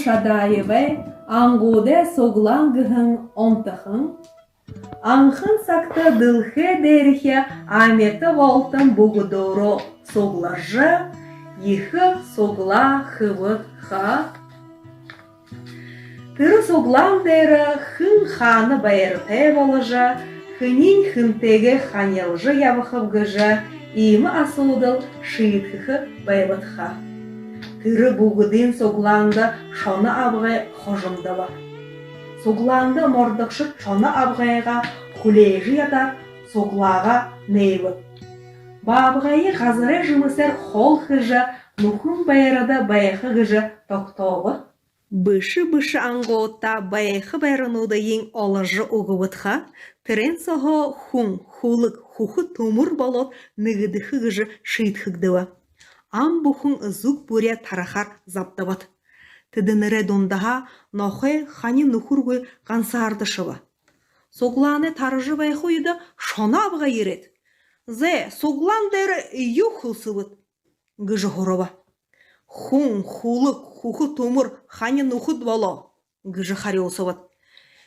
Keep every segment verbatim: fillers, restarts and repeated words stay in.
Шадаевай «Ангуудай суглаан» гэһэн онтохон. Анхан сагта дэлхэй дээрэхи амита болтон бүгэдөөрөө сугларжа, ехэ суглаа хэбэд ха. Тэрэ суглаан дээрэ хэн хаана байратай боложо, хэниинь хэнтэйгээ ханилжа ябахаб гэжэ иимэ асуудал шиидхэхэ байбад ха. Тэрэ бүгэдын суглаанда шоно абгай хожомдобо. Суглаанда мордогшод шоно абгайгаа хүлеэжэ ядаад, суглаагаа нээбэд. Баабгайе газарай жэмэсээр хоол хэжэ, нүхэн байрада байха гэжэ тогтообо. Бэшэ бэшэ ангуудта байха байрануудыень оложо үгэбэд ха. Тэрээн сооһоо хүн, хүлэг, хүхэ түмэр болоод нэгэдэхэ гэжэ шиидхэгдэбэ. Ан бүхэн зүг бүреэ тарахаар забдабад. Тэдэнэрэй дундаһаа нохой хани нүхэргүй гансаардашаба. Суглаанай таража байха үедэ шоно абгай ерээд: «Зай, суглаан дээрэ юу хэлсэбэт?» — гэжэ һураба. «Хүн, хүлэг, хүхэ түмэр, хани нүхэд болоо», — гэжэ харюусабад.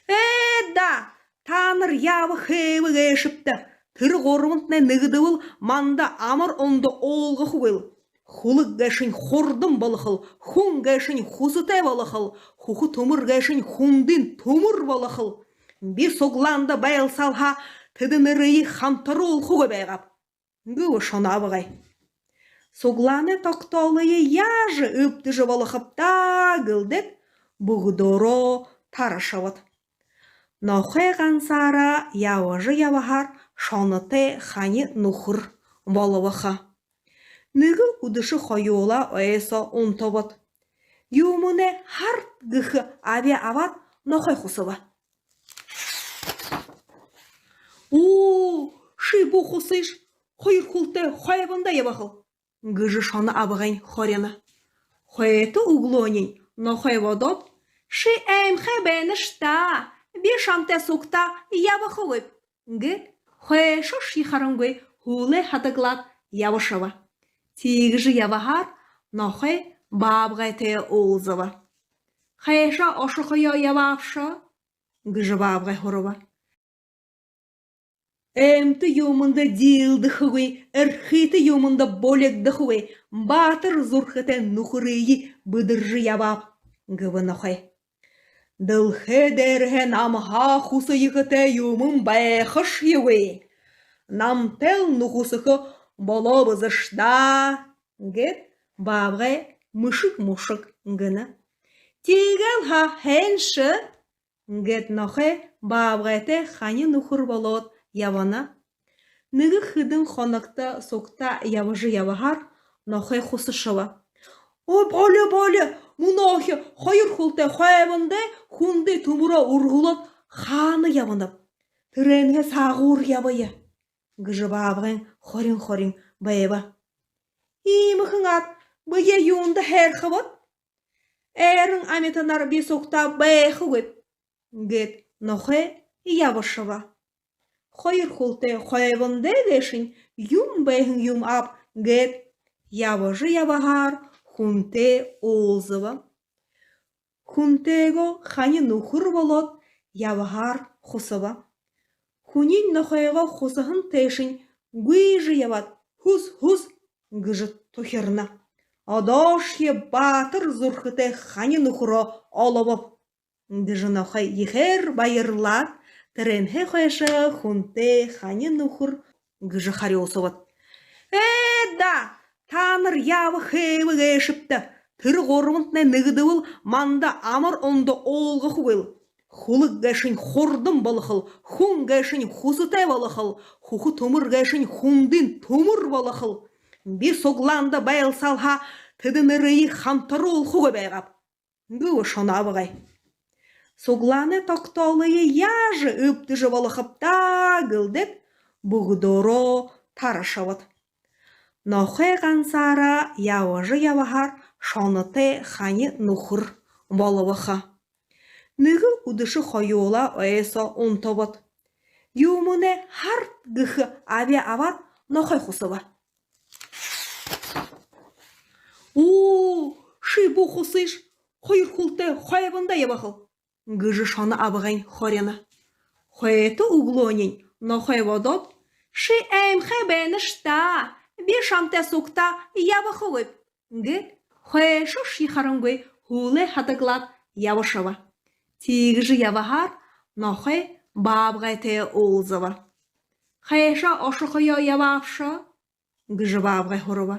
«Ээ даа, таанар яаба хээбэ гээшэбта? Тэрэ гурбантнай нэгэдэбэл, манда амар ондо уулгахагүйл. Хүлэг гээшэнь хурдан болохол, хүн гээшэнь хүсэтэй болохол, хүхэ түмэр гээшэнь хүндын түмэр болохол. Би суглаанда байлсаал һаа, тэдэнэрые хамтаруулхагүй байгааб», — гэбэ шоно абгай. «Суглаанай тогтоолые яажа эбдэжэ болохоб даа», — гэлдээд, бүгэдөөрөө тарашабад. Нохой гансаараа ябажа ябаһаар шонотой хани нүхэр болобо ха. Нэгэ үдэшэ хоюулаа ой соо унтабад. Юумэнэй һарт гэхэ абяа абаад, нохой хусаба. «Оо, ши бү хусыш, хоёр хүлтэй хойбондо ябахал», — гэжэ шоно абгайнь хорино. Хойто үглөөнинь нохой бодоод: «Ши аймхай байнаш даа, би шамтай сугтаа ябахагүйб», — гээд, хойшоошье харангүй, һүүлээ һадаглаад ябашаба. Тиигэжэ ябаһаар нохой баабгайтай уулзаба. «Хайшаа ошохоёо ябаабши?» — гэжэ баабгай һураба. «Эмтэ юумэндэ диилдэхэгүй, эрхитэ юумэндэ булигдаһагүй, баатар зүрхэтэй нүхэрые бэдэржэ ябааб», — гэбэ нохой. «Дэлхэй дээрэһээ намһаа хүсэ ехэтэй юумэн байхашьегүй. Намтайл нүхэсэхэ болоо бэзэш даа», — гээд, баабгай мишэг мушаг гэнэ. «Тиигээл һаа, һайн ши», — гээд, нохой баабгайтай хани нүхэр болоод ябана. Нэгэ хэдэн хоногто сугтаа ябажа ябаһаар нохой хусашаба. «Оо, болё, болё, мүнөөхи хоёр хүлтэй хойбондой хүндэ түмэрөө үргэлөөд хаана ябанаб? Тэрээнһээ саагуур ябая», — гэжэ баабгайн хорин хорин байба. «Иимэхэн аад, бэеэ юундэ һайрхабат? Айран амитанаар би сугтаа байхагүйб», — гээд, нохой ябашаба. «Хоёр хүлтэй хойбондой гээшэнь юун байһан юм ааб», — гээд, ябажа ябаһаар хүнтэй уулзаба. Хүнтэйгөө хани нүхэр болоод ябаһаар хусаба. Хүниинь нохойгоо хусаһан тээшэнь гүйжэ ябаад: «Һүс, һүс», — гэжэ тухирна. «Одоошье баатар зүрхэтэй хани нүхэрөө олобоб», — гэжэ нохой ехээр баярлаад, тэрээнһээ хойшо хүнтэй хани нүхэр гэжэ харюусабад. «Ээ даа, таанар яаба хээбэ гээшэбта? Тэрэ гурбантнай нэгэдэбэл, манда амар ондо уулгахагүйл. Хүлэг гээшэнь хурдан болохол, хүн гээшэнь хүсэтэй болохол, хүхэ түмэр гээшэнь хүндын түмэр болохол. Би суглаанда байлсаал һаа, тэдэнэрые хамтаруулхагүй байгааб», — гэбэ шоно абгай. «Суглаанай тогтоолые яажа эбдэжэ болохоб даа», — гэлдээд, бүгэдөөрөө тарашабад. Нохой гансаараа ябажа ябаһаар шонотой хани нүхэр болобо ха. Нэгэ үдэшэ хоюулаа ой соо унтабад. Юумэнэй һарт гэхэ абяа абаад, нохой хусаба. «Оо, ши бү хусыш, хоёр хүлтэй хойбондо ябахал», — гэжэ шоно абгайнь хорино. Хойто үглөөнинь нохой бодоод: «Ши аймхай байнаш даа, би шамтай сугтаа ябахагүйб», — гээд хойшоо ши харангүй хүлөө хадаглаад ябашаба. Тиигэжэ ябахадаа нохой баабгайтай уулзаба. «Хайшаа ошохоёо ябаабши?» — гэжэ баабгай һураба.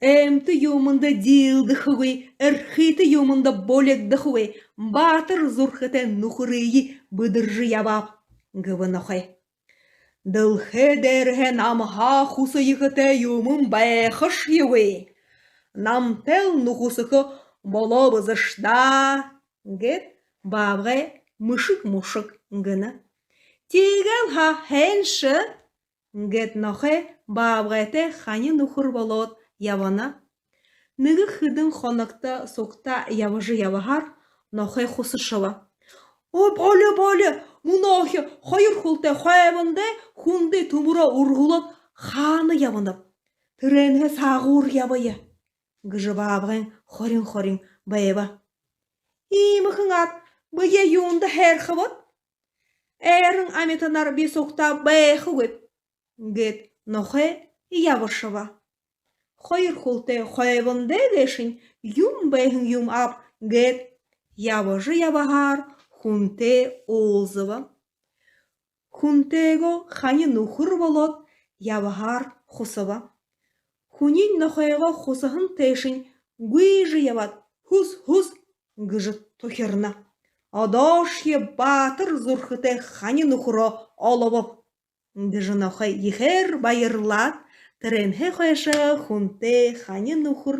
«Эмтэ юумэндэ диилдэхэгүй, эрхитэ юумэндэ булигдахагүй баатар зүрхэтэй нүхэрые бэдэржэ ябааб», — гэбэ нохой. «Дэлхэй дээрэһээ намһаа хүсэ ехэтэй юумэн байхашьегүй. Намтайл нүхэсэхэ болоо бэзэш даа», — гээд баабгай мышаг-мушаг гэнэ. «Тиигээл һаа, һайн ши», — гээд нохой баабгайтай хани нүхэр болоод ябана. Нэгэ хэдэн хоногто сугтаа ябажа ябахадаа нохой хусашаба. «Оо, болё, болё, мүнөөхи хоёр хүлтэй хойбондо хүндэ түмэрөө үргэлөөд хаана ябанаб? Тэрээнһээ саагуур ябая», — гэжэ баабгайнь хорин-хорин байба. «Иимэхэн аад бэеэ юундэ һайрхабат? Ээрэн амитанаар би сугтаа байхагүйб», — гээд нохой ябашаба. «Хоёр хүлтэй хойбондо гээшэнь юун байһан юм ааб», — гээд ябажа ябахадаа хүнтэй уулзаба. Хүнтэйгөө хани нүхэр болоод ябахадаа хусаба. Хүниинь нохойгоо хусаһан тээшэнь гүйжэ ябаад: «Һүс, һүс», — гэжэ тухирна. «Одоошье баатар зүрхэтэй хани нүхэрөө олобоб», — гэжэ нохой ехээр баярлаад, тэрээнһээ хойшо хүнтэй хани нүхэр